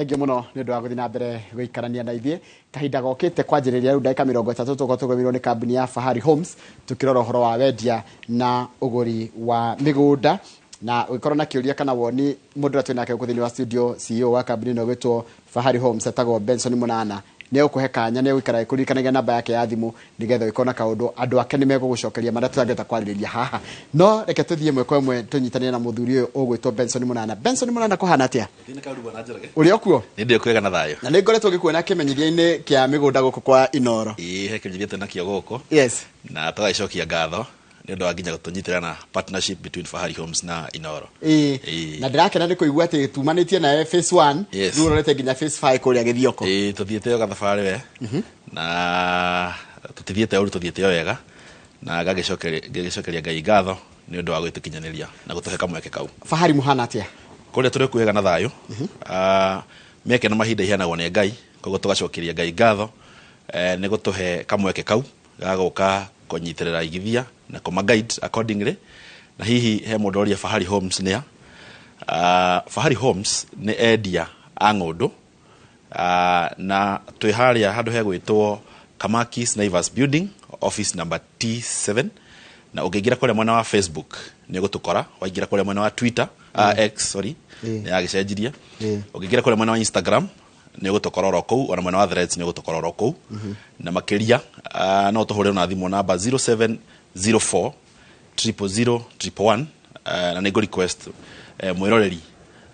Thengiũ mũno nĩ ũndũ wa gũthiĩ na mbere gũikarania na ithuĩ. Kahinda gokĩte kwanjĩrĩria rĩu ndagĩka 30 tũkorwo tũgũmĩirwo nĩ kambuni ya Fahari Homes tũkĩrora ũhoro wa wendia na ũgũri wa mĩgũnda. Na ũngĩkorwo na kĩũria kana woni, mũndũ ũrĩa twĩ nake gũkũ thĩinĩ wa studio, CEO wa kambuni ĩno ĩgwĩtwo Fahari Homes, etagwo Benson Mũnana, nĩ egũkũhe kanya, nĩ egũikara agĩkũririkanagia namba yake ya thimũ nĩgetha ũngĩkorwo na kaũndũ andũ ake nĩ megũgũcokeria marĩa tũtangĩhota kwarĩrĩria haha. No reke tũthiĩ ĩmwe kwa ĩmwe tũnyitanĩre na mũthuri ũyũ ũgwĩtwo Benson Mũnana. Benson Mũnana, kũhana atĩa? Ũrĩ o kuo? Nĩ ndĩ kwega na thayũ. Na nĩ ngoretwo ngĩkuona kĩmenyithia-inĩ kĩa mĩgũnda gũkũ kwa Inooro. Ĩĩ, he kĩmenyithia twĩ nakĩo gũkũ. Yes. Na tũgagĩcokia ngatho nĩ ũndũ wa nginya gũtũnyitĩra na partnership between Fahari Homes na Inooro. Ĩĩ. Na ndĩrakena nĩ kũigua atĩ tumanĩtie nawe phase 1, rĩu ũrorete nginya phase 5 kũrĩa Gĩthioko. Ĩĩ, tũthiĩte o gathabarĩ we, na tũtithiĩte ũru, tũthiĩte o wega, na ngagĩcokeria Ngai ngatho nĩ ũndũ wa gũgĩtũkinyanĩria na gũtũhe kamweke kau. Fahari mũhana atĩa? Kũrĩa tũrĩ kwega na thayũ. Mĩeke na mahinda iheanagwo nĩ Ngai, koguo tũgacokeria Ngai ngatho nĩ gũtũhe kamweke kau ga gũka kũnyitĩrĩra igithia na kũma guide accordingly. Na hihi he mũndũ ũroria Fahari Homes nĩa? Fahari Homes nĩ endia a ng'ũndũ, na twĩ harĩa handũ hegwĩtwo Kamakis Naivas Building, office number T7, na ũngĩingĩra kũrĩa mwena wa Facebook nĩ ũgũtũkora, waingĩra kũrĩa mwena wa Twitter, X, sorry, nĩ yagĩcenjirie, ũngĩingĩra kũrĩa mwena wa Instagram nĩ ũgũtũkora oro kũu, ona mwena wa Threads nĩ ũgũtũkora oro kũu. Na makĩria no ũtũhũrĩre na thimũ namba 0704 000 111, na nĩ ngũ request mwĩroreri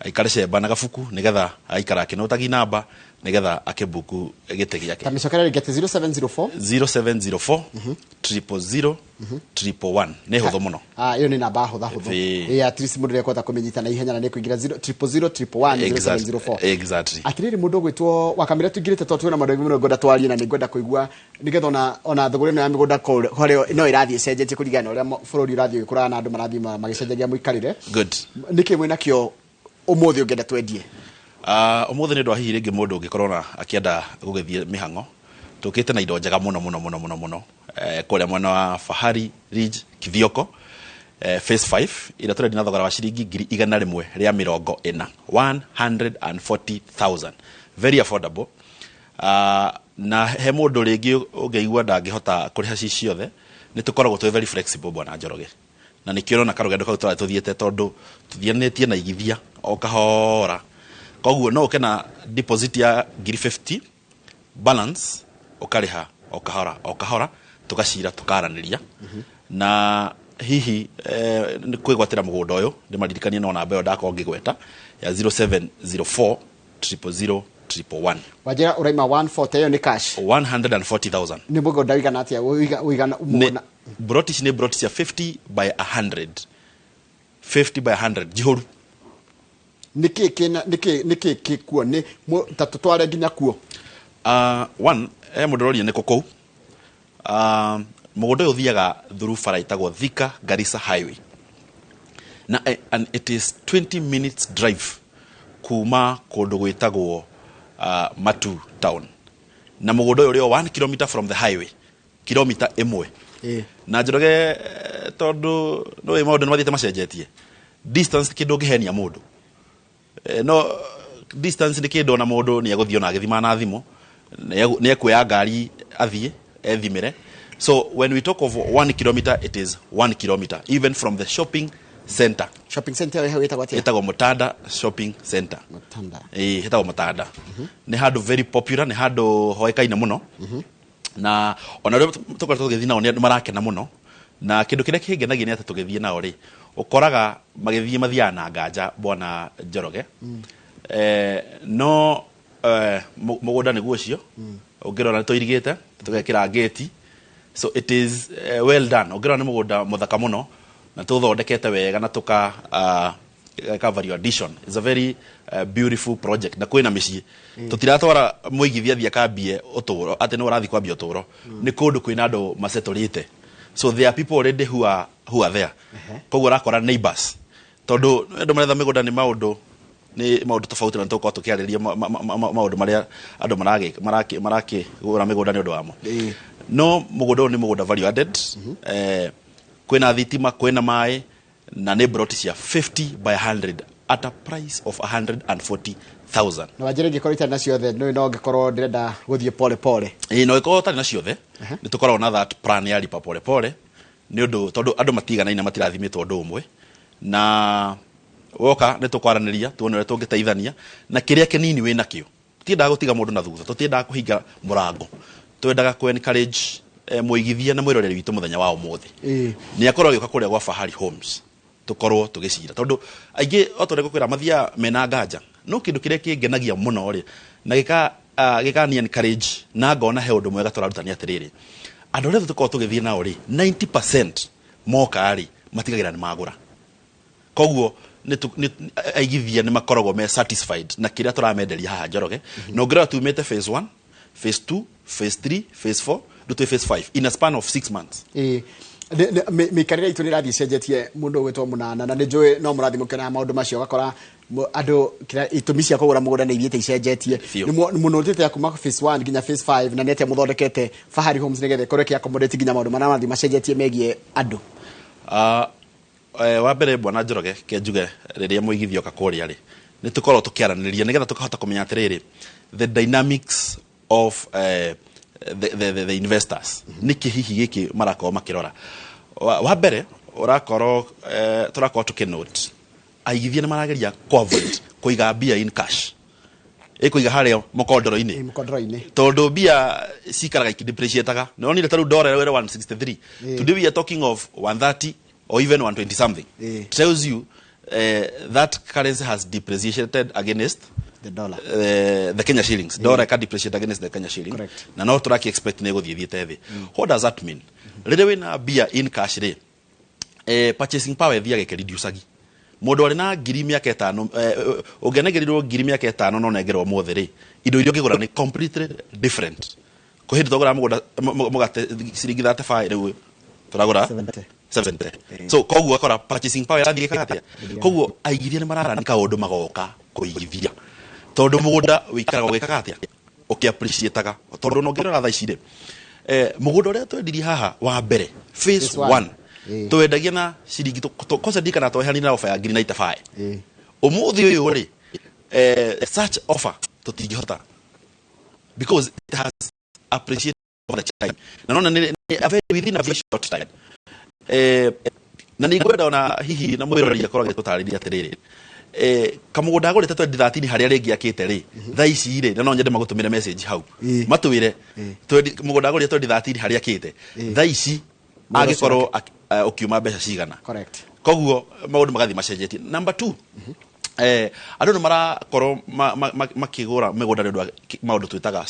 aikare cemba na gabuku nĩgetha aikara akĩnotagi namba nĩgetha akĩbuku gĩtĩ gĩake. Ta mĩcokere rĩngĩ atĩ 0704 0704 000 111, nĩ hũthũ mũno. Ah, ĩyo nĩ namba hũtha hũthũ. Ĩĩ. Ĩ, at least mũndũ nĩekũhota kũmĩnyita na ihenya na nĩ kũingĩra 0 000 111 0704. Atĩrĩrĩ, mũndũ ũgwĩtwo wakamĩra tũingĩrĩte tondũ twĩna maũndũ maingĩ mũno ngwenda twarie na nĩ ngwenda kũigua nĩgetha ona thũgũrĩ ĩno ya mĩgũnda harĩa no ĩrathiĩ ĩcenjetie kũringana na ũrĩa bũrũri ũrathiĩ ũgĩkũraga na andũ marathiĩ magĩcenjagia mũikarĩre. Good. Nĩkĩ mwĩnakĩo ũmũthĩ ũngĩenda twendie? Ũmũthĩ nĩ ũndũ wa hihi rĩngĩ mũndũ ũngĩkorwo na akĩenda gũgĩthiĩ mĩhang'o, tũkĩte na indo njega mũno mũno mũno mũno mũno kũrĩa mwena wa Fahari Ridge Kithioko, phase 5 ĩrĩa tũrendia na thogora wa ciringi 140,000, 140,000, very affordable. Na he mũndũ rĩngĩ ũngĩigua ndangĩhota kũrĩha ci ciothe, nĩ tũkoragwo twĩ very flexible, bwana Njoroge, na nĩkĩo ũrona karũgendo kau tũrathiĩ tũthiĩte tondũ tũthianĩtie na igithia o kahora. Koguo no ũke na deposit ya ngiri 50, balance ũkarĩha o kahora o kahora, tũgacira tũkaranĩria. Na hihi nĩ kwĩgwatĩra mũgũnda ũyũ, ndĩmaririkanie no namba ĩyo ndakorwo ngĩgweta ya 0704 000 111. Wanjĩra ũraima 140, ĩyo nĩ cash? 140,000. Nĩ mũgũnda ũigana atĩa? Ũigana nĩ mũgũnda? Broti ici nĩ broti cia 50 by 100, 50 by 100 njihũru. Nĩkĩ kĩna nĩkĩ kĩkuo nĩ ta tũtware nginya kuo? One, he mũndũ ũroria nĩkũ kũu. Mũgũnda ũyũ ũthiaga through bara ĩtagwo Thika Garissa Highway, na and it is 20 minutes drive kuma kũndũ gwĩtagwo Matu town, na mũgũnda ũyũ ũrĩ o 1 kilometer from the highway, kilomita 1. Na Njoroge, tondũ nĩũĩ maũndũ nĩ mathiĩte macenjetie, distance ti kĩndũ ũngĩhenia mũndũ. No distance nĩ kĩndũ ona mũndũ nĩ egũthiĩ ona agĩthima na thimũ, nĩ ekuoya ngari athiĩ ethimĩre. So when we talk of 1 kilometer, it is 1 kilometer even from the shopping center. Shopping center ĩyo ĩtagwo atĩa? Ĩtagwo Mutanda Shopping Center. Mutanda. Ĩĩ, ĩtagwo Mutanda. Nĩ handũ very popular, nĩ handũ hoĩkaine mũno, na ona rĩrĩa tũkoretwo tũgĩthiĩ nao nĩ andũ marakena mũno. Na kĩndũ kĩrĩa kĩngenagia nĩ atĩ tũgĩthiĩ nao rĩ, ũkoraga magĩthiĩ mathiaga na nganja, bwana Njoroge. No mũgũnda nĩguo ũcio ũngĩrora nĩ tũirigĩte tũgekĩra ngĩti, so it is well done. Ũngĩrora nĩ mũgũnda mũthaka mũno na tũthondekete wega na tũka ka value addition. It's a very beautiful project, na kwĩna mĩciĩ. Tũtiratwara mũigithia athiĩ akambie ũtũro atĩ nĩ ũrathiĩ kwambia ũtũro, nĩ kũndũ kwĩna andũ macetũrĩte, so there are people already who are there. Koguo ũrakora neighbors, tondũ andũ maretha mĩgũnda nĩ maũndũ tofauti, na tũgũkorwo tũkĩarĩrĩria maũndũ marĩa andũ marakĩgũra mĩgũnda nĩ ũndũ wamo. No mũgũnda ũyũ nĩ mũgũnda value added, kwĩna thitima, kwĩna maĩ, na nĩ broti cia 50 by 100. At a price of 140,000. Na wanjĩra ingĩkorwo itarĩ na ciothe, nĩ no ngĩkorwo ndĩrenda gũthiĩ pole pole? Ĩĩ, no ĩkorwo ũtarĩ na ciothe, nĩ tũkoragwo na that plan ya lipa pole pole, nĩ ũndũ tondũ andũ matiganaine, matirathimĩtwo ũndũ ũmwe, na woka nĩ tũkwaranĩria tuone ũrĩa tũngĩteithania na kĩrĩa kĩnini wĩ nakĩo. Tũtiendaga gũtiga mũndũ na thutha, tũtiendaga kũhinga mũrango, twendaga kũ encourage mũigithia na mwĩroreri witũ mũthenya wa ũmũthĩ nĩ akorwo agĩũka kũrĩa gwa Fahari Homes, tũkorwo tũgĩcira, tondũ aingĩ o ta ũrĩa ngũkwĩra mathiaga mena nganja. No kĩndũ kĩrĩa kĩngenagia mũno rĩ na gĩka gĩkani encourage na ngona he ũndũ mwega tũraruta nĩ atĩrĩrĩ, andũ arĩa tũkorwo tũgĩthiĩ nao rĩ, 90% moka rĩ matigagĩra nĩ magũra. Koguo aigithia nĩ makoragwo me satisfied na kĩrĩa tũramenderia haha Njoroge. Na ũngĩrora tumĩte phase 1, phase 2, phase 3, phase 4, rĩu twĩ phase 5 in a span of 6 months. Ĩĩ. Mĩikarĩre itũ nĩ ĩrathiĩ ĩcenjetie mũndũ ũgwĩtwo Mũnana, na nĩ njũĩ no mũrathiĩ mũkĩonaga maũndũ macio, ũgakora andũ itũmi cia kũgũra mũgũnda nĩ ithiĩte icenjetie. Biũ. Nĩ mũnũtĩte ya kuma phase 1 nginya phase 5, na nĩ atĩa mũthondekete Fahari Homes nĩgetha ĩkorwo ĩkĩ accommodate nginya maũndũ marĩa marathiĩ macenjetie megiĩ andũ? Wa mbere, bwana Njoroge, ke njuge rĩrĩa mũigithia oka kũrĩa rĩ, nĩ tũkoragwo tũkĩaranĩria nĩgetha tũkahota kũmenya atĩrĩrĩ, the dynamics of the investors, nĩkĩ hihi gĩkĩ marakorwo makĩrora. Wa mbere ũrakorwo tũrakorwo tũkĩnote aigithia nĩ marageria kũ avoid kũiga mbia in cash, ĩkũiga harĩa mũkondoro-inĩ. Ĩ, mũkondoro-inĩ. Tondũ mbia cikaraga ikidepreciataga. Nĩ ta rĩu dollar ĩrĩ 163. Today we are talking of 130 or even 120 something. Tells you that currency has depreciated against the dollar, the Kenya shillings. Dollar ika depreciate against the Kenya shilling. Correct. Na no tũraki expect nĩ ĩgũthiĩ thiĩte thĩ. What does that mean? Rĩrĩa wĩna mbia in cash rĩ, purchasing power ĩthiaga ĩkĩreducagi. Mũndũ arĩ na ngiri mĩaka 5, ũngĩanegerirwo ngiri mĩaka 5 no nengerwo ũmũthĩ rĩ, indo iria ũngĩgũra nĩ completely different. Kwĩ hĩndĩ twagũraga mũgũnda mũgate ciringi 35, rĩu tũragũra 70. 70. So koguo akora purchasing power ĩrathiĩ ĩkaga atĩa? Koguo aigithia nĩ marara nĩ kaũndũ magoka kũigithia, tondũ mũgũnda wĩikaraga ũgĩkaga atĩa? Ũkĩ-appreciate-aga. Tondũ ona ũngĩrora thaa ici rĩ, mũgũnda ũrĩa twendirie haha wa mbere phase Phase one. 1, twendagia na ciringi kwanza ndirikana tweheanire na offer ya ngiri 95. Ũmũthĩ ũyũ rĩ, such offer tũtingĩhota, because it has appreciated over the time, na nona nĩ a very within a very short time. Na nĩ ngwenda ona hihi na mwĩroreri akorwo agĩtũtarĩria atĩrĩrĩ, kamũgũnda agũrĩte 2013 harĩa rĩngĩ akĩte rĩ, thaa ici rĩ, na no nyende magũtũmĩre message hau matwĩre mũgũnda agũrĩte 2013 harĩa akĩte, thaa ici Mũgũnda ũcio angĩkorwo ũkiuma mbeca cigana. Correct. Koguo maũndũ magathiĩ macenjetie. Number 2, andũ nĩ marakorwo makĩgũra mĩgũnda nĩ ũndũ wa maũndũ twĩtaga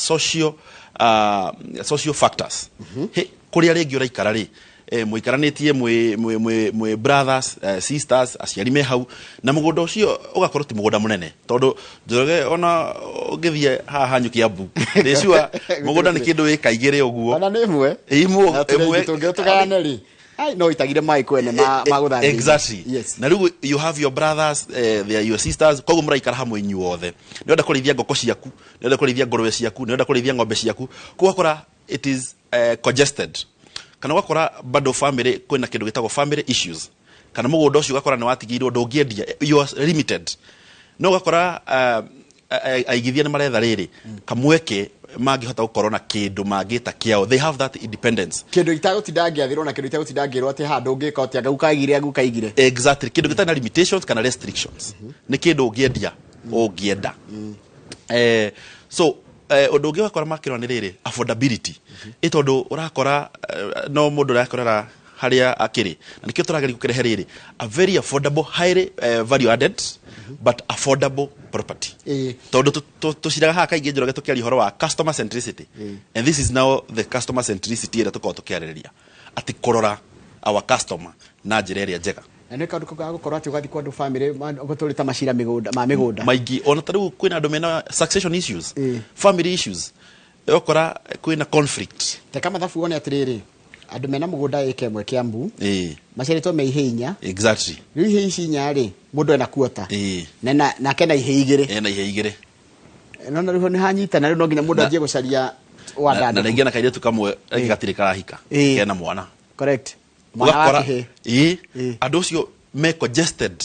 social factors. He, kũrĩa rĩngĩ ũraikara rĩ, mũikaranĩtie mwĩ brothers, sisters, aciari me hau, na mũgũnda ũcio ũgakorwo ti mũgũnda mũnene, tondũ Njoroge ona ũngĩthiĩ haha hanyu Kiambu, ndĩ sure mũgũnda nĩ kĩndũ wĩka igĩrĩ ũguo. Ona nĩ ĩmwe. Ĩmwe, Na tũrĩa ĩmwe. ingĩ tũngĩtũgayane rĩ, ai, no itagire maĩ kwene ma gũthambia indo. Exactly. Yes. Na rĩu you have your brothers, they are your sisters, koguo mũraikara hamwe inyuothe. Nĩ ũrenda kũrĩithia ngũkũ ciaku, nĩ ũrenda kũrĩithia ngũrwe ciaku, nĩ ũrenda kũrĩithia ng'ombe ciaku, koguo ũgakora it is congested. Kana ũgakora bado family kwĩna kĩndũ gĩtagwo family issues, kana mũgũnda ũcio ũgakora nĩ watigĩirwo, ndũngĩendia, you are limited. No ũgakora aigithia nĩ maretha rĩrĩ kamweke mangĩhota gũkorwo na kĩndũ mangĩta kĩao, they have that independence. Kĩndũ itagũtinda ngĩathĩrwo na kĩndũ itagũtinda ngĩrwo atĩ haha ndũngĩka ũtĩa, ngagukaigire agukaigire. Exactly, kĩndũ gĩtarĩ na limitations kana restrictions, nĩ kĩndũ ũngĩendia ũngĩenda. So ũndũ ũngĩ wakora makĩrora nĩ rĩrĩ, affordability. Ĩ tondũ ũrakora no mũndũ ũrakorera harĩa akĩrĩ, na nĩkĩo tũrageria gũkĩrehe rĩrĩ a very affordable, highly value added but affordable property. Tondũ tũciraga haha kaingĩ, Njoroge, tũkĩaria ũhoro wa customer centricity, and this is now the customer centricity ĩrĩa tũkoragwo tũkĩarĩrĩria, atĩ kũrora our customer na njĩra ĩrĩa njega. Na nĩ kaũndũ kau ga gũkorwo atĩ ũgathiĩ kwa andũ family gũtũrĩta macira mĩgũnda ma mĩgũnda. Maingĩ. Ona ta rĩu kwĩna andũ mena succession issues, family issues, ũgakora kwĩna conflict. Teka mathabu wone atĩrĩrĩ, andũ mena mũgũnda ĩka ĩmwe Kiambu maciarĩtwo me ihĩ 4. Rĩu ihĩ ici 4 rĩ, mũndũ ena kuota. Nake na ihĩ 2. Ena ihĩ 2. No na rĩu nĩ hanyitana, rĩu no nginya mũndũ anjie gũcaria wandandũku. Na rĩngĩ na kairĩtu kamwe rĩngĩ gatirĩ karahika, kena mwana. Correct. Mwana wa Ũgakora kĩhĩ. Andũ acio Me congested,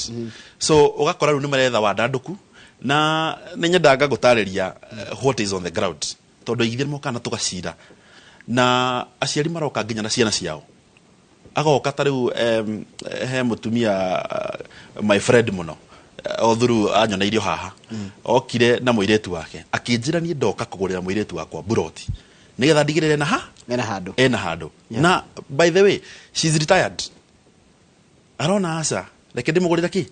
so ũgakora rĩu nĩ maretha wandandũku, na nĩ nyendaga gũtarĩria what is on the ground, tondũ aigithia nĩ mokaga na tũgacira na aciari maroka nginya na ciana ciao. Agoka ta rĩu he mũtumia, my friend mũno, o thuru anyoneire haha, okire na mũirĩtu wake, akĩnjĩra, "Niĩ ndoka kũgũrĩra mũirĩtu wakwa buroti nĩgetha ndigĩrĩre na ha Ena handũ." Ena handũ. Na by the way, she's retired. Arona aca, reke ndĩmũgũrĩre kĩ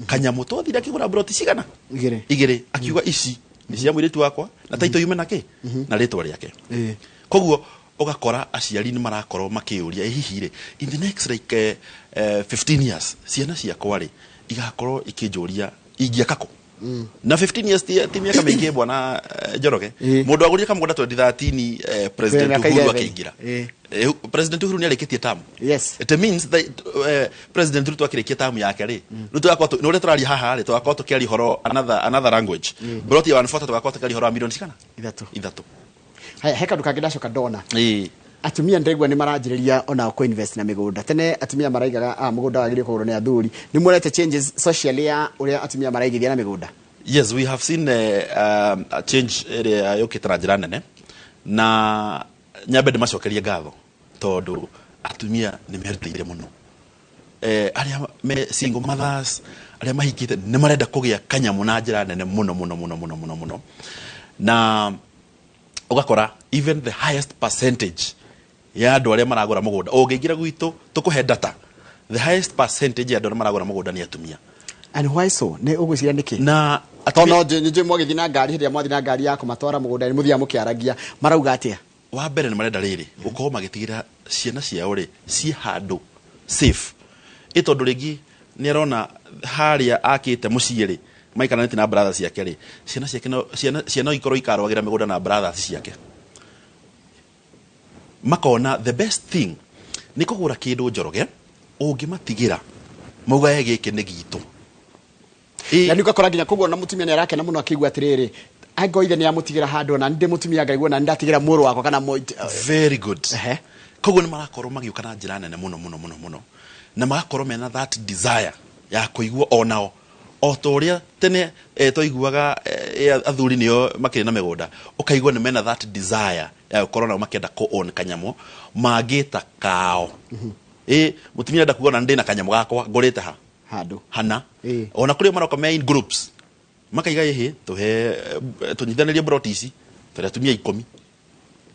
kanyamũ. Twathire, akĩgũra buroti cigana? Igĩrĩ. Igĩrĩ. Akiuga, "Ici nĩ cia mũirĩtu wakwa na taito yume na kĩ na rĩtwa rĩake." Koguo ũgakora aciari nĩ marakorwo makĩũria, "Ĩ hihi rĩ, in the next like 15 years ciana ciakwa rĩ igakorwo ikĩnjũria ingĩaka kũ?" Na 15 years ti mĩaka mĩingĩ, bwana Njoroge. Mũndũ agũrire kamũgũnda 2013, President Mĩaka Uhuru 11. akĩingĩra. President Uhuru nĩ arĩkĩtie term. It means that President Ruto akĩrĩkia term yake rĩ, rĩu tũgakorwo nĩ ũrĩa tũraria haha rĩ, tũgakorwo tũkĩaria ũhoro another language. Plot ya 140, tũgakorwo tũkĩaria ũhoro wa milioni cigana? 3. 3. Haya, he kaũndũ kangĩ ndacoka ndona. Atumia ndĩraigua nĩ maranjĩrĩria onao kũ-invest na mĩgũnda. Tene atumia maraigaga, mũgũnda wagĩrĩire kũgũrwo nĩ athuri. Nĩ muonete changes socially ya ũrĩa atumia maraigithia na mĩgũnda? Yes, we have seen a change ĩrĩa yũkĩte na njĩra nene, na nyambe ndĩmacokerie ngatho tondũ atumia nĩ merutĩire mũno. Arĩa me single mothers, arĩa mahikĩte, nĩ marenda kũgĩa kanyamũ na njĩra nene mũno mũno mũno mũno mũno mũno, na ũgakora even the highest percentage ya andũ arĩa maragũra mũgũnda, ũngĩingĩra gwitũ tũkũhe data, the highest percentage ya andũ arĩa maragũra mũgũnda nĩ atumia. And why so? Nĩ ũgwĩciria nĩkĩ? Na tondũ no njũĩ mwagĩthiĩ na ngari, hĩndĩ ĩrĩa mwathiĩ na ngari ya kũmatwara mũgũnda nĩ mũthiaga mũkĩaragia, marauga atĩa? Wa mbere nĩ marenda rĩrĩ gũkorwo magĩtigĩra ciana ciao rĩ ciĩ handũ safe, ĩ tondũ rĩngĩ nĩ arona harĩa akĩte mũciĩ rĩ maikaranĩtie na brothers ciake rĩ, ciana ciake no ciana no ikorwo ikarwagĩra mĩgũnda na brothers ciake. Makona the best thing nĩ kũgũra kĩndũ, Njoroge, ũngĩmatigĩra maugae gĩkĩ nĩ gitũ. Na nĩ ũgakora nginya koguo na mũtumia nĩ arakena mũno akĩigua atĩrĩrĩ, angorwo ithe nĩ amũtigĩra handũ, ona ndĩ mũtumia ngaigua na nĩ ndatigĩra mũrũ wakwa kana Very good. Koguo nĩ marakorwo magĩũka na njĩra nene mũno mũno mũno mũno, na magakorwo mena that desire ya kũigua onao o ta ũrĩa tene twaiguaga athuri nĩo makĩrĩ na mĩgũnda. Ũkaigua nĩ mena that desire ya gũkorwo nao makĩenda kũ own kanyamũ mangĩta kao. Ĩ mũtumia enda kuga, "Ona ndĩ na kanyamũ gakwa ngũrĩte ha handũ hana." Ona kũrĩa maroka me in groups, makaiga, "Ĩhĩ, tũhe tũnyithanĩrie broti ici tũrĩ atumia 10."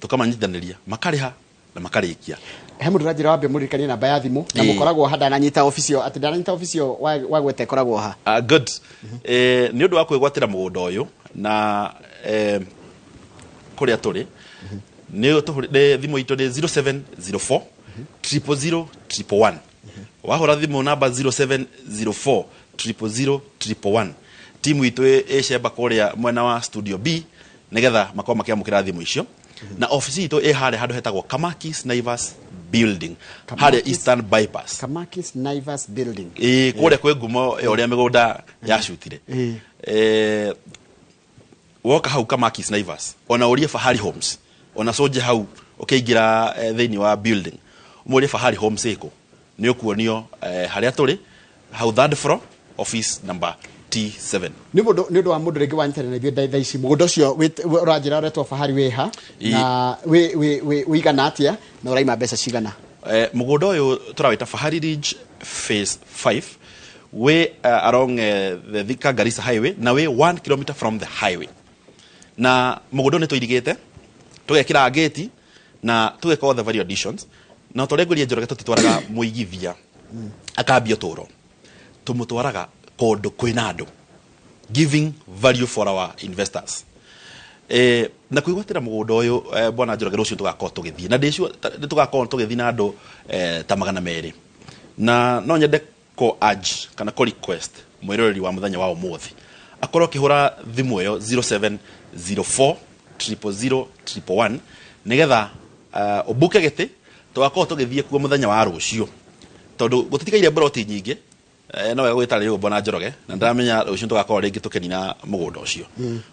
Tũkamanyithanĩria, makarĩha na makarĩkia. He mũndũ ũranjĩra wambe mũririkanie namba ya thimũ na mũkoragwo ha. Ndananyita obici ĩyo, atĩ ndananyita obici ĩyo wagweta ĩkoragwo ha? Good. Nĩ ũndũ wa kwĩgwatĩra mũgũnda ũyũ na kũrĩa tũrĩ nĩ thimũ itũ nĩ 0704 000 111. Wahũra thimũ namba 0704 000 111, timu itũ ĩ cemba kũrĩa mwena wa studio B nĩgetha makorwo makĩamũkĩra thimũ icio. Na obici itũ ĩ harĩa handũ hetagwo Kamakis Naivas Building, harĩa Eastern Bypass. Kamakis Naivas Building. Ĩ, kũrĩa kwĩ ngumo ya ũrĩa mĩgũnda yacutire. Woka hau Kamakis Naivas, ona ũrie Fahari Homes, ona cũnje hau ũkĩingĩra thĩinĩ wa building, ũmũrie Fahari Homes ĩkũ, nĩ ũkuonio harĩa tũrĩ hau third floor, office number T7. Nĩ ũndũ wa mũndũ rĩngĩ wanyitanĩra na ithuĩ thaa ici, mũgũnda ũcio ũranjĩra ũretwo Fahari wĩ ha? Na wĩigana atĩa na ũraima mbeca cigana? Mũgũnda ũyũ tũrawĩta Fahari Ridge Phase 5, wĩ along the Thika Garissa Highway, na wĩ 1 kilometer from the highway. Na mũgũnda ũyũ nĩ tũirigĩte, tũgekĩra gate na tũgeka all the value additions, na tũrĩa ngwĩria, Njoroge, tũtitwaraga mũigithia akambia ũtũũro, tũmũtwaraga kũndũ kwĩna andũ, giving value for our investors. Na kwĩgwatĩra mũgũnda ũyũ, bwana Njoroge, rũciũ tũgakorwo tũgĩthiĩ na ndĩcio nĩ tũgakorwo tũgĩthiĩ na andũ ta 200, na no nyende ko urge kana ko request mwĩroreri wa mũthenya wa ũmũthĩ akorwo akĩhũra thimũ ĩyo 0704 000 111 nĩgetha ũbuke gĩtĩ. Tũgakorwo tũgĩthiĩ kuo mũthenya wa rũciũ tondũ gũtitigaire broti nyingĩ. No wega gwĩtarĩria ũguo, bwana Njoroge, na ndĩramenya rũciũ tũgakorwo rĩngĩ tũkĩnina mũgũnda ũcio.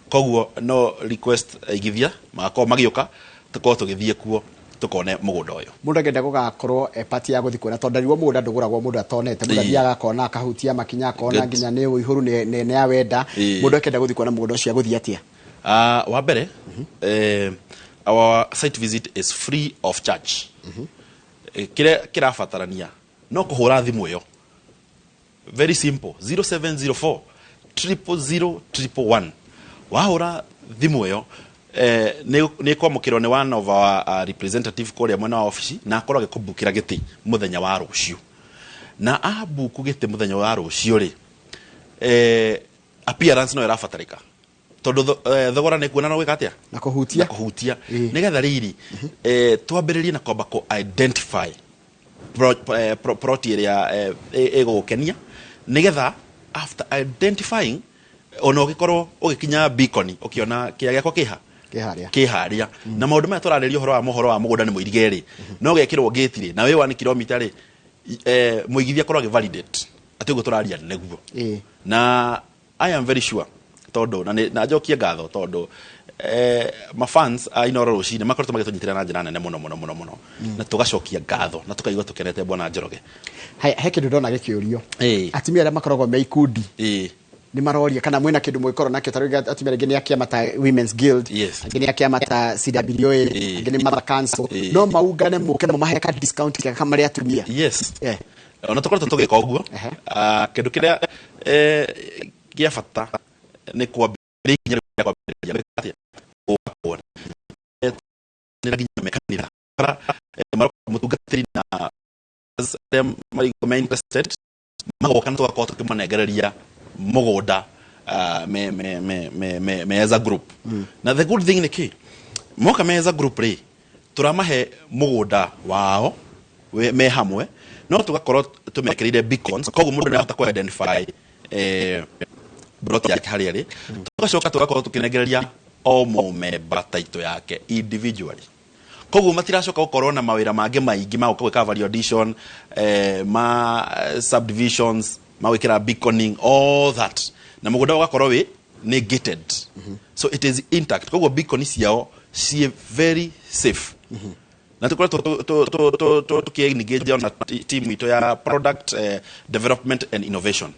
Koguo no request aigithia magakorwo magĩũka, tũkorwo tũgĩthiĩ kuo. Tukone mũgũnda ũyũ. Mũndũ angĩenda gũgakorwo e part ya gũthiĩ kuona, tondũ ndarirwo mũgũnda ndũgũragwo mũndũ atonete, mũndũ athiaga akona, akahutia makinya, akona nginya nĩ ũihũru, nĩ awenda. Mũndũ akĩenda gũthiĩ kuona mũgũnda ũcio agũthiĩ atĩa? Wa mbere, our site visit is free of charge. Kĩrĩa kĩrabatarania no kũhũra thimũ ĩyo, very simple, 0704 000 111. Wahũra thimũ ĩyo, nĩ kwamũkĩrwo nĩ one of our representative kũrĩa mwena wa ofici, na akorwo agĩkũmbukĩra gĩtĩ mũthenya wa rũciũ. Na ambuku gĩtĩ mũthenya wa rũciũ rĩ, appearance no ĩrabatarĩka, tondũ thogora nĩ kuona no gwĩka atĩa? Na kũhutia. Na kũhutia. Nĩgetha rĩrĩ, twambĩrĩrie na kwamba kũ identify plot ĩrĩa ĩgũgũkenia, nĩgetha after identifying, ona ũgĩkorwo ũgĩkinya beacon ũkĩona kĩrĩa gĩakwa kĩha. Kĩharĩa. Kĩharĩa. Na maũndũ maya tũrarĩria ũhoro wa mohoro wa mũgũnda nĩ mũirige rĩ, no gekĩrwo gate rĩ, na wĩ 1 kilometer rĩ, mũigithia akorwo agĩ validate atĩ ũguo tũraria nĩguo. Na I am very sure, tondũ na njokie ngatho, tondũ mafans a Inooro rũcinĩ makoretwo magĩtũnyitĩrĩra na njĩra nene mũno mũno mũno mũno, na tũgacokia ngatho na tũkaigua tũkenete, bwana Njoroge. He kĩndũ ndona gĩkĩũrio. Atumia arĩa makoragwo me ikundi nĩ maroria kana mwĩna kĩndũ mũngĩkorwo nakĩo. Ta rĩu atumia rĩngĩ nĩ a kĩama ta Women's Guild, angĩ nĩ a kĩama ta CWA, angĩ nĩ Mother Council, no maungane mũke mũmahe ka discount kega marĩ atumia? Yes. Ona tũkoretwo tũgĩka ũguo. Kĩndũ kĩrĩa gĩa bata nĩ kwambĩrĩria ikinya rĩu rĩa kwambĩrĩria gwĩka atĩa? Gũka kuona. Nĩ nginya me kanitha. Bara, maroka mũtungatĩri na arĩa marigwo me interested magoka, na tũgakorwo tũkĩmanengereria mũgũnda, me as a group. Na the good thing nĩ kĩ, moka me as a group rĩ, tũramahe mũgũnda wao me hamwe, no tũgakorwo tũmekĩrĩire beacons, koguo mũndũ nĩ ahota kũ identify plot yake harĩa ĩrĩ. Tũgacoka tũgakorwo tũkĩnengereria o mũmemba title yake individually, koguo matiracoka gũkorwo na mawĩra mangĩ maingĩ ma gũka gwĩka value addition, ma subdivisions, ma gwĩkĩra beaconing, all that. Na mũgũnda ũgakorwo wĩ nĩ gated, so it is intact, koguo beacon ciao ciĩ very safe. Na tũkoretwo tũkĩ-engage ona team itũ ya product development and innovation,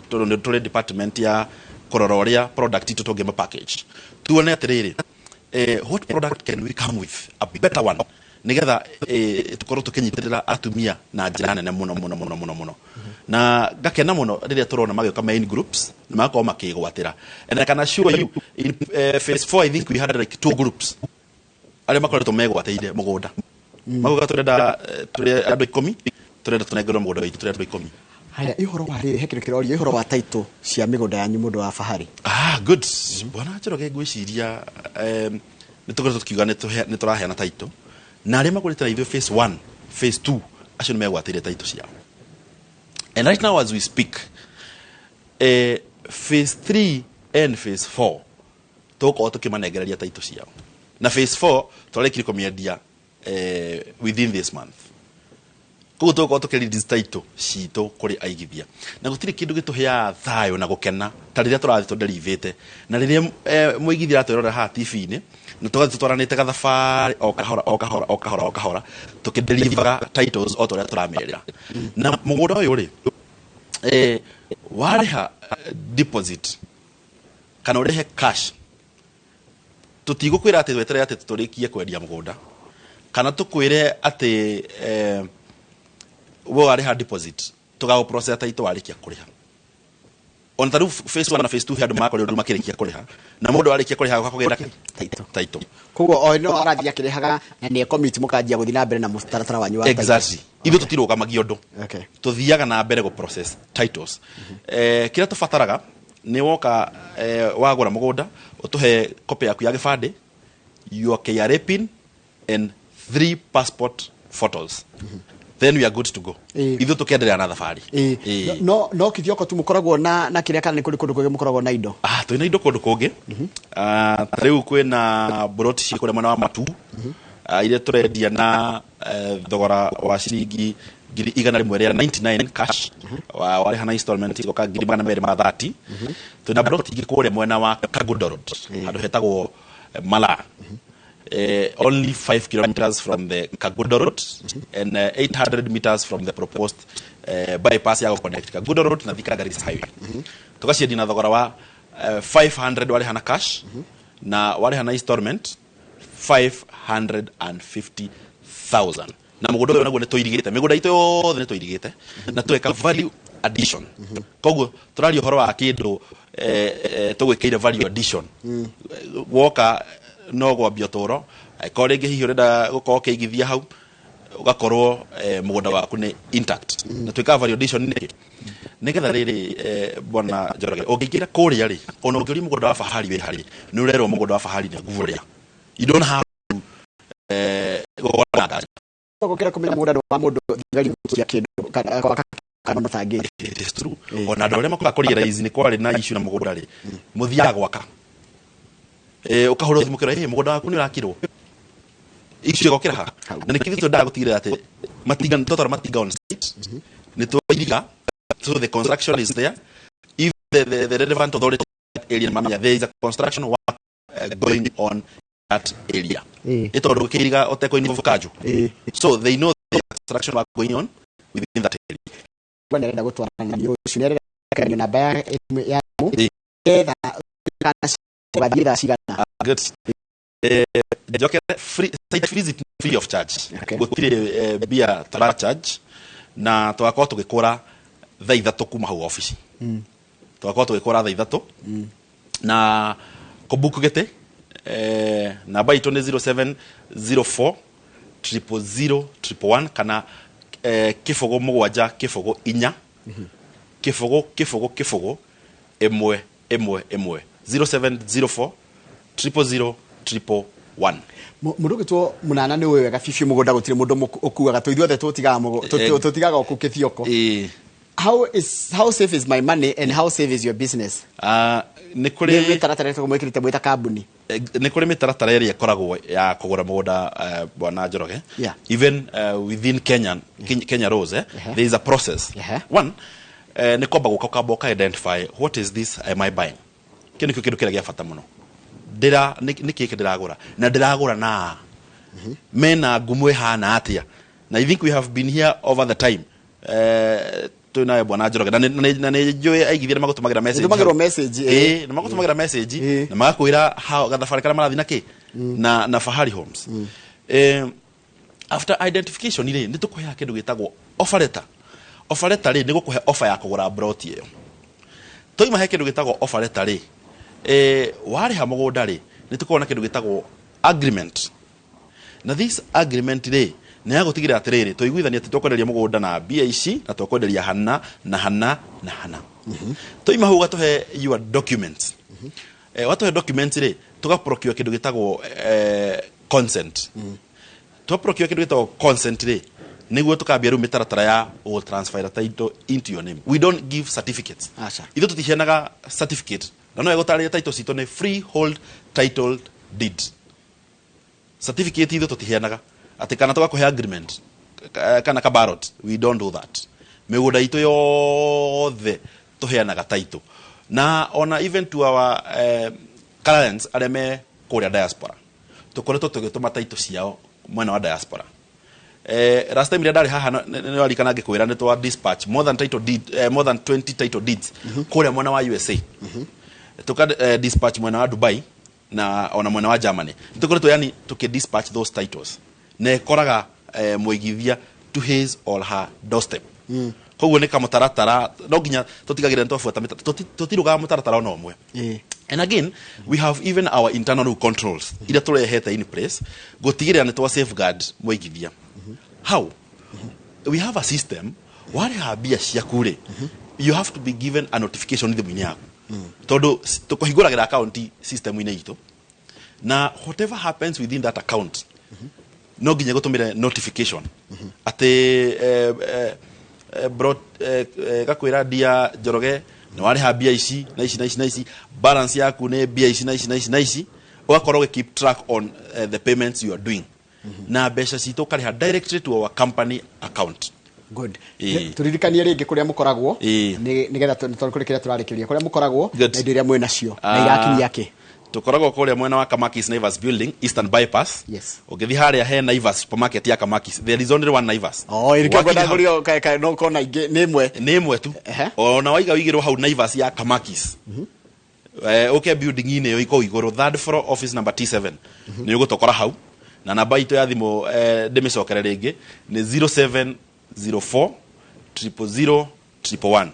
tondũ nĩ tũrĩ department ya kũrora ũrĩa product itũ tũngĩma package, tuone atĩrĩrĩ, what product can we come with, a better one, nigetha tukorwo tukinyitĩrĩra atumia na njĩra nene mũno mũno mũno mũno mũno. Na ngakena mũno rĩrĩa tũrona magĩũka main groups na magakorwo makĩgwatĩra. And I can assure you, in phase 4 I think we had like two groups arĩa makoretwo megwatĩire mũgũnda, magoka, "Tũrenda, tũrĩ andũ 10, tũrenda tũnengerwo mũgũnda witũ, tũrĩ andũ 10." Haya, ũhoro wa rĩrĩ, he kĩndũ kĩrorio ũhoro wa title cia mĩgũnda yanyu, mũndũ wa Fahari. Ah, good. Bwana Njoroge, ngwĩciria nĩ tũkoretwo tũkiuga nĩ tũraheana title, na arĩa magũrĩte na ithuĩ phase 1, phase 2, acio nĩ megwatĩire title ciao. And right now as we speak, phase 3 and phase 4 tũgũkorwo tũkĩmanengereria title ciao, na phase 4 twarĩkirie kũmĩendia within this month. Koguo tũgũkorwo tũkĩ-release title citũ kũrĩ aigithia, na gũtirĩ kĩndũ gĩtũheaga thayũ na gũkena ta rĩrĩa tũrathiĩ tũderivĩte, na rĩrĩa mũigithia aratwĩrorera haha TV-inĩ, na tũgathiĩ tũtwaranĩte gathabarĩ o kahora o kahora o kahora o kahora, tũkĩdelivaga titles o ta ũrĩa tũramerĩra. Na mũgũnda ũyũ rĩ, warĩha deposit kana ũrĩhe cash, tũtigũkwĩra atĩ weterere atĩ tũrĩkie kwendia mũgũnda, kana tũkwĩre atĩ we warĩha deposit tũgagũ process title warĩkia kũrĩha. Ona ta rĩu phase 1 na phase 2, he andũ makorirwo rĩu makĩrĩkia kũrĩha, na mũndũ warĩkia kũrĩha agoka kũgĩra kĩ? Title. Title. Koguo o no arathiĩ akĩrĩhaga na nĩ commit, mũkanjia gũthiĩ na mbere na mũtaratara wanyu wa title. Exactly, ithuĩ tũtirũgamagia ũndũ. Tũthiaga na mbere gũ process titles. Kĩrĩa tũbataraga nĩ woka, wagũra mũgũnda, ũtũhe copy yaku ya gĩbandĩ, your KRA PIN and three passport photos, then we are good to go. Ithuĩ tũkenderea na thabarĩ. No Kithioko tu mũkoragwo na kĩrĩa, kana nĩ kũrĩ kũndũ kũngĩ mũkoragwo na indo? Ah, twĩna indo kũndũ kũngĩ. Ah, ta rĩu kwĩna buroti ciĩ kũrĩa mwena wa Matu, iria tũrendia na thogora wa ciringi 199,000 cash. Warĩha na installment igoka 230,000. Twĩna buroti ingĩ kũrĩa mwena wa Kangundo Road, handũ hetagwo Malaa. Only 5 kilometers from the Kagudo Road and 800 meters from the proposed bypass ya connect Kagudo Road na Thika Garissa Highway. Tugaciendia na thogora wa 500 warĩha na cash, na warĩha na installment 550,000. Na mũgũnda ũyũ naguo nĩ tũirigĩte, mĩgũnda itũ yothe nĩ tũirigĩte na tweka value addition. Koguo tũraria ũhoro wa kĩndũ tũgwĩkĩire value addition. Woka no gwambia ũtũro, angĩkorwo rĩngĩ hihi ũrenda gũkorwo ũkĩigithia hau, ũgakorwo mũgũnda waku nĩ intact. Na twĩkaga value addition nĩkĩ? Nĩgetha rĩrĩ, bwana Njoroge, ũngĩingĩra kũrĩa rĩ, ona ũngĩũria mũgũnda wa Fahari wĩ harĩ, nĩ ũrerwo mũgũnda wa Fahari nĩ guoya. You don't have to gũkorwo na nganja. Gũkĩra kũmenya mũgũnda nĩ wa mũndũ, thigari gũkia kĩndũ kana gwaka kana mũtangĩri. It is true. Ona andũ arĩa makoraga kũrealize nĩ kwarĩ na issue na mũgũnda rĩ, mũthiaga gwaka, ũkahũrwo thimũ kĩrwo, "Ĩ, mũgũnda waku nĩ ũrakirwo." Issue ĩgokĩra ha. Hau. Na nĩkĩo twendaga gũtigĩrĩra atĩ matinga, twatwara matinga on site, nĩ twairiga, so the construction is there. If the relevant authority in that area mamenya there is a construction work going on that area, nĩ tondũ gũkĩiriga ũtekũ kanju, so they know there is construction work going on within that area. Gwa nĩarenda gũtwarana na rũciũ, nĩarenda kũaria namba ya thimũ getha kana ũgathiĩ thaa cigana. Good. Njokere, free site visit, free of charge. Gũtirĩ mbia tũra charge, na tũgakorwo tũgĩkũra thaa 3 kuma hau obici. Tũgakorwo tũgĩkũra thaa 3 na kũbook gĩtĩ, namba itũ nĩ 0704 000 111 kana 0 7 0 4 0 0 0 1 1 1, 0704 000 111. Mũndũ ũgĩtwo mũnana nĩ ũĩ wega biũ mũgũnda gũtirĩ mũndũ ũkuaga, tũ ithuothe tũtigaga tũtigaga o kũu kĩthioko. How safe is my money and how safe is your business? Nĩ nĩ kũrĩ mĩtaratara ĩrĩkũ mwĩkĩrĩte mwĩ ta kambuni? Nĩ kũrĩ mĩtaratara ĩrĩa ĩkoragwo ya kũgũra mũgũnda, bwana Njoroge. Even within Kenya laws, there is a process. One, nĩ kwamba gũka, ũkamba ũka identify what is this am I buying. Kĩu nĩkĩo kĩndũ kĩrĩa gĩa bata mũno. Ndĩra nĩ kĩĩ ndĩragũra, na ndĩragũra na mena ngumo ĩhana atĩa. Na I think we have been here over the time, twĩ nawe bwana Njoroge, na nĩ njũĩ aigithia nĩ magũtũmagĩra message. Nĩtũmagĩrwo message, ĩĩ. Ĩĩ, nĩ magũtũmagĩra message na magakwĩra gathabarĩ karĩa marathiĩ na kĩ na Fahari Homes. After identification rĩ, nĩ tũkũheaga kĩndũ gĩtagwo offer letter. Offer letter rĩ, nĩ gũkũhe offer ya kũgũra plot ĩyo. Twaima he kĩndũ gĩtagwo offer letter rĩ, warĩha mũgũnda rĩ, nĩ tũkoragwo na kĩndũ gĩtagwo agreement. Na this agreement rĩ, nĩ ya gũtigĩrĩra atĩrĩrĩ, twaiguithania atĩ twakwenderia mũgũnda na mbia ici, na twakwenderia hana na hana na hana. Twaima hau, ũgatũhe your documents. Watũhe documents rĩ, tũgaprocure kĩndũ gĩtagwo consent. Twaprocure kĩndũ gĩtagwo consent rĩ, nĩguo tũkambia rĩu mĩtaratara ya gũ transfer title into your name. We don't give certificates. Aca. Ithuĩ tũtiheanaga certificate, na no egũtarĩria title citũ nĩ freehold title deed. Certificate ithuĩ tũtiheanaga, atĩ kana tũgakũhe agreement kana ka ballot. We don't do that. Mĩgũnda itũ yothe tũheanaga title, na ona even to our clients arĩa me kũrĩa diaspora, tũkoretwo tũgĩtũma title ciao mwena wa diaspora. Last time rĩrĩa ndarĩ haha, nĩ warikana ngĩkwĩra nĩ twa dispatch more than title deed, more than 20 title deeds kũrĩa mwena wa USA, tuka dispatch mwena wa Dubai na ona mwena wa Germany. Nĩ tũkoretwo yani tuki dispatch those titles, na ĩkoraga mũigithia to his or her doorstep. Koguo nĩ kamũtaratara no nginya tũtigagĩrĩra nĩ twabuata tũtirũgaga mũtaratara ona ũmwe. And again, we have even our internal controls iria tũrehete in place gũtigĩrĩra nĩ twa safeguard mũigithia. How? We have a system, warĩha mbia ciaku rĩ, you have to be given a notification thimũ-inĩ yaku, tondũ tũkũhingũragĩra account system-inĩ itũ, na whatever happens within that account no nginya gũtũmĩre notification atĩ bro, gakwĩra, "Dia Njoroge, nĩ warĩha mbia ici na ici na ici na ici, balance yaku nĩ mbia ici na ici na ici na ici." Ũgakorwo ũgĩ keep track on the payments you are doing, na mbeca citũ ũkarĩha directly to our company account. Good. Ĩĩ. Tũririkanie rĩngĩ kũrĩa mũkoragwo, Ĩĩ. nĩgetha tondũ kũrĩ kĩrĩa tũrarĩkĩria, kũrĩa mũkoragwo Good. na indo iria mwĩ nacio na Ah. irakinyia kĩ. Tũkoragwo kũrĩa mwena wa Kamakis Naivas building, Eastern Bypass. Ũngĩthiĩ harĩa he Naivas supermarket ya Kamakis, there is only one Naivas. Oh, ĩrĩkĩo Wakinya ngwenda hau- ngũrio no kona ingĩ nĩ ĩmwe. Nĩ ĩmwe tu. Ona waiga wĩigĩrwo hau Naivas ya Kamakis, ũke building-inĩ ĩyo iko igũrũ, third floor, office number T7, nĩ ũgũtũkora hau. Na namba itũ ya thimũ, ndĩmĩcokere rĩngĩ, nĩ 0704 000 111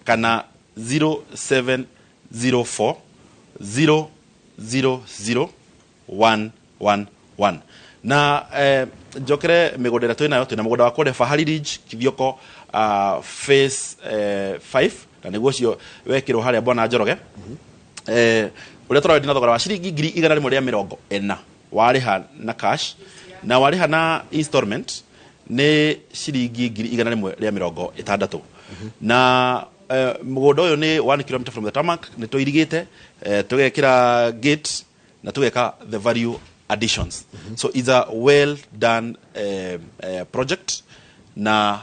kana 0704 000 111. Na njokere mĩgũnda ĩrĩa twĩnayo. Twĩna mũgũnda wa kũrĩa Fahari Ridge, Kithioko phase 5, na nĩguo ũcio wekĩrwo harĩa bwana Njoroge, ũrĩa tũrawendia na thogora wa ciringi 140,000 warĩha na cash, na warĩha na installment nĩ ciringi 160,000. Na mũgũnda ũyũ nĩ 1 km from the tarmac. Nĩ tũirigĩte, tũgekĩra gate na tũgeka the value additions. So it's a well done project. Na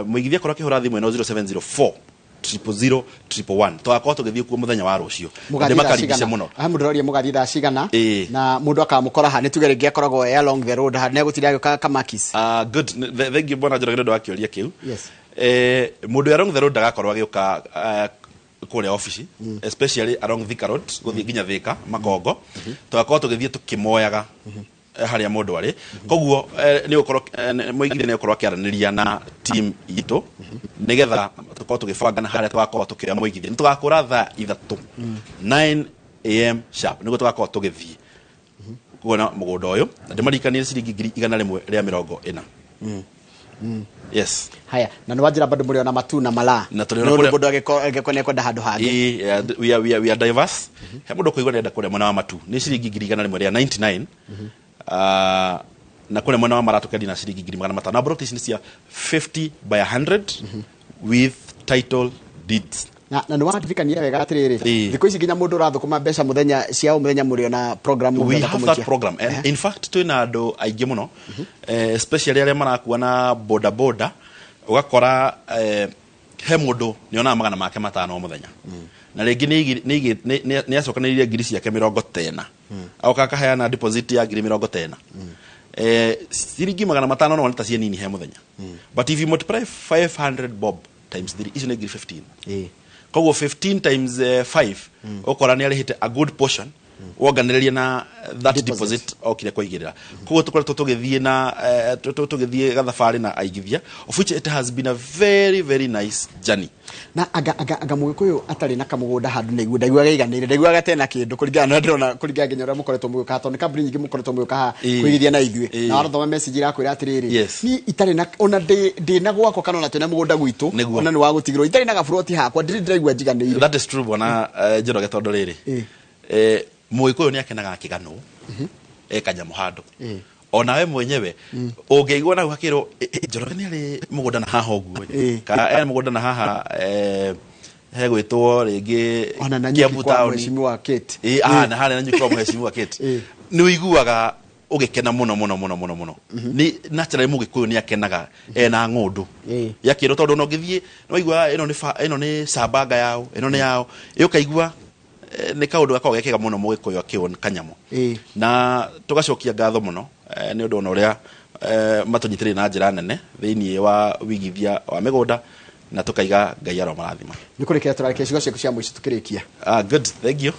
mũigithia akorwo akĩhũra thimũ ĩno 0704 000 111, tũgakorwo tũgĩthiĩ kuo mũthenya wa rũciũ. Mũgathiĩ thaa Ndĩmakaribishe cigana? mũno. Haha mũndũ ũroria mũgathiĩ thaa cigana? Na mũndũ akamũkora ha? Nĩ tuge rĩngĩ akoragwo e along the road, ha nĩegũtinda agĩũka Kamakis? Good. Thank you, bwana Njoroge, nĩ ũndũ wa kĩũria kĩu. Mũndũ along the road ndagakorwo agĩũka kũrĩa ofici, especially along Thika Road gũthiĩ nginya Thika Makongo. Tũgakorwo tũgĩthiĩ tũkĩmoyaga harĩa mũndũ arĩ. Koguo nĩ ũgũkorwo mũigithia nĩ ũgũkorwo akĩaranĩria na team itũ nĩgetha tũkorwo tũgĩbangana harĩa tũgakorwo tũkĩoya mũigithia. Nĩ tũgakũra thaa 3, 9 a.m. sharp, nĩguo tũgakorwo tũgĩthiĩ kuona mũgũnda ũyũ. Na ndĩmaririkanie ciringi 140,000. Yes. Haya, na nĩ wanjĩra bado mũrĩ ona matu na malaa? Na tũrĩ ona Nĩ ũndũ kũrĩa- mũndũ angĩkorwo nĩekwenda handũ hangĩ. Ĩĩ, yeah, we are diverse. He mũndũ kũigua nĩenda kũrĩa mwena wa matu, nĩ ciringi ngiri igana rĩmwe rĩa 99. Na kũrĩa mwena wa mara tũkendia na ciringi 500,000. Na plot ici nĩ cia 50 by 100 with title deeds. Na nĩ wandirikania wega atĩrĩrĩ, thikũ ici nginya mũndũ ũrathũkũma mbeca mũthenya cia o mũthenya, mũrĩ ona program We mũngĩhota have that kũmũikia? program. And in fact twĩna andũ aingĩ mũno, especially arĩa marakua na boda boda. Ũgakora he mũndũ nĩonaga 500 o mũthenya, na rĩngĩ nĩ acokanĩrĩirie ngiri ciake 90, agoka akaheana deposit ya 40,000. Ciringi 500 no wone ta ciĩ nini he mũthenya, but if you multiply 500 bob times 3, icio nĩ ngiri 15. Koguo 15 times 5, ũkora nĩ arĩhĩte a good portion wonganĩrĩria na that Deposit. deposit okire kũigĩrĩra. Koguo tũkoretwo tũgĩthiĩ na tũgĩthiĩ gathabarĩ na aigithia, of which it has been a very very nice journey. Na anga mũgĩkũyũ atarĩ na kamũgũnda handũ nĩguo ndaiguaga iganĩire, ndaiguaga tena kĩndũ kũringana na ndĩrona, kũringana nginya ũrĩa mũkoretwo mũgĩũka, tondũ nĩ kambuni nyingĩ mũkoretwo mũgĩũka haha kũigithia na ithuĩ. Na warathoma message irakwĩra atĩrĩrĩ, niĩ itarĩ na ona ndĩ na gwakwa kana ona twĩna mũgũnda gwitũ, ona nĩ wa gũtigĩrwo, itarĩ na gaburoti hakwa, ndirĩ ndĩraigua njiganĩire. That is true, bwana Njoroge, tondũ rĩrĩ, mũgĩkũyũ nĩ akenaga akĩganwo e kanyamũ handũ. Onawe mwenyewe ũngĩigua nau hakĩrwo, "Eh, Njoroge nĩ arĩ mũgũnda na haha ũguo ka ena mũgũnda na haha, hegwĩtwo rĩngĩ Ona na Kiambu nyuki kwa town." mheshimiwa Kate. Ah, na harĩa na nyuki kwa mheshimiwa Kate. Nĩ ũiguaga ũgĩkena mũno mũno mũno mũno mũno. Nĩ naturally mũgĩkũyũ nĩ akenaga ena ng'ũndũ yakĩrwo, tondũ ona ũngĩthiĩ nĩ waigua ĩno nĩ ĩno nĩ cambanga yao, ĩno nĩ yao, ĩ ũkaigua nĩ kaũndũ gakoragwo gekega mũno mũgĩkũyũ akĩwon kanyamũ. Na tũgacokia ngatho mũno nĩ ũndũ ona ũrĩa matũnyitĩrĩire na njĩra nene thĩinĩ wa wĩigithia wa mĩgũnda, na tũkaiga Ngai aromarathima. Nĩ kũrĩkia tũrarĩkia, ciugo ciaku cia mũico tũkĩrĩkia. Ah, good, thank you.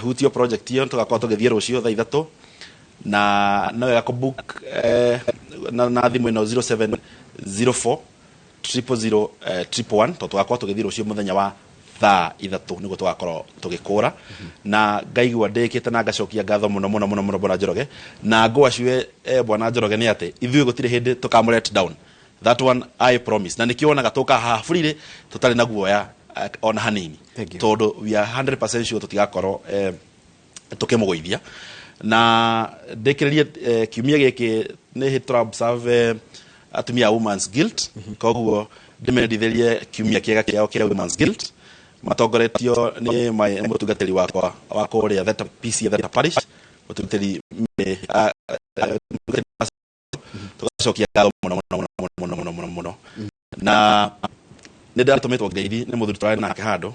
Hutio project ĩyo tũgakorwo tũgĩthiĩ rũciũ thaa 3, na no wega kũbook na thimũ ĩno 0704 000 111, tondũ tũgakorwo tũgĩthiĩ rũciũ mũthenya wa thaa 3 nĩguo tũgakorwo tũgĩkũra. Na ngaigua ndĩkĩte na ngacokia ngatho mũno mũno mũno mũno bwana Njoroge, na ngwacue bwana Njoroge nĩ atĩ ithuĩ gũtirĩ hĩndĩ tũkamũ let down. That one I promise. Na nĩkĩo wonaga tũka haha freely tũtarĩ na guoya ona hanini. Thank you. Tondũ we are 100% sure tũtigakorwo tũkĩmũgũithia. Na ndĩkĩrĩrie, kiumia gĩkĩ nĩ hĩndĩ tũra observe atumia a Women's Guild. Koguo ndĩmendithĩrie kiumia kĩega kĩao kĩa Women's Guild, matongoretio nĩ mũtungatĩri wakwa wa kũrĩa Theta PC, Theta Parish, mũtungatĩri mũtungatĩri. Tũgacokia ngatho mũno mũno mũno mũno mũno mũno mũno. Na nĩ ndatũmĩtwo ngeithi nĩ mũthuri tũrarĩ nake handũ.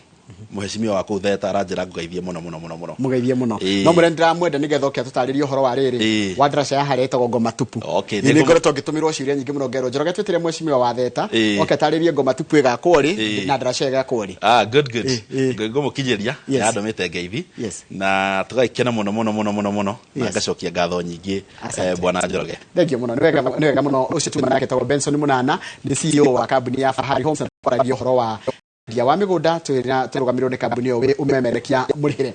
Mheshimiwa wa kũu Theta aranjĩra ngũgeithie mũno mũno mũno mũno. Mũgeithie mũno. Ĩĩ. No mũrĩa ndĩramwenda nĩgetha oke atũtarĩrie ũhoro wa rĩrĩ Ĩĩ. wa ndaraca ya harĩa ĩtagwo Ngoma Tupu. Okay, Nĩ ngoretwo ngĩtũmĩrwo ciũria nyingĩ mũno ngerwo Njoroge twĩtĩre mheshimiwa wa Theta Ĩĩ. oke atarĩrie Ngoma Tupu ĩgakwo rĩ Ĩĩ. na ndaraca ĩgakwo rĩ. Ah, good, good. Ĩĩ, ĩĩ. Ngũmũkinyĩria Yes. yandũmĩte ngeithi Yes. na tũgagĩkena mũno mũno mũno mũno mũno na Yes. ngacokia ngatho nyingĩ. Asante. Bwana Njoroge. Thank you mũno. Nĩ wega mũno. Ũcio tuma nake etagwo Benson Munana, nĩ CEO wa kambuni ya Fahari Homes, na twaragia ũhoro wa wendia wa mĩgũnda tũrũgamĩrĩirwo nĩ kambuni ĩyo wĩ ũmemerekia mũrĩhĩre.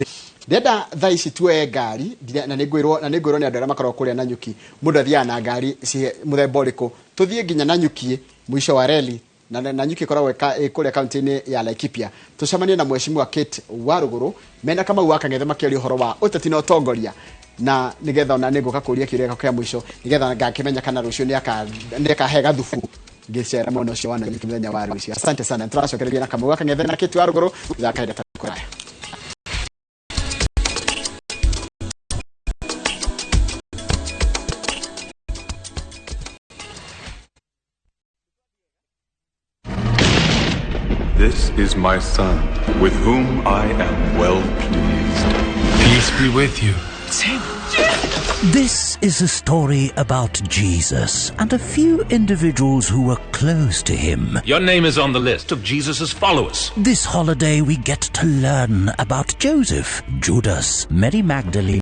Ndĩrenda thaa ici tuoe ngari na nĩ ngwĩrwo nĩ andũ arĩa makoragwo kũrĩa Nanyuki mũndũ athiaga na ngari mũthemba ũrĩkũ. Tũthiĩ nginya Nanyuki mũico wa reli na Nanyuki ĩkoragwo ĩ kũrĩa kaunti-inĩ ya Laikipia, tũcemanie na mheshimiwa Kate Warũgũrũ mena Kamau wa Kang'ethe makĩaria ũhoro wa ũteti na ũtongoria, na nĩgetha ona nĩngũka kũria kĩũria gĩakwa kĩa mũico nĩgetha ngakĩmenya kana rũciũ nĩakahe gathubu ngĩcera mwena ũcio wa Nanyuki mũthenya wa rũciũ. Asante sana, tũracokereria na Kamau wa Kang'ethe na Kate Warũgũrũ thutha wa kahinda gatarĩ kũraya. This is my son, with whom I am well pleased. Peace be with you. This is a story about Jesus and a few individuals who were close to him. Your name is on the list of Jesus' followers. This holiday we get to learn about Joseph, Judas, Mary Magdalene,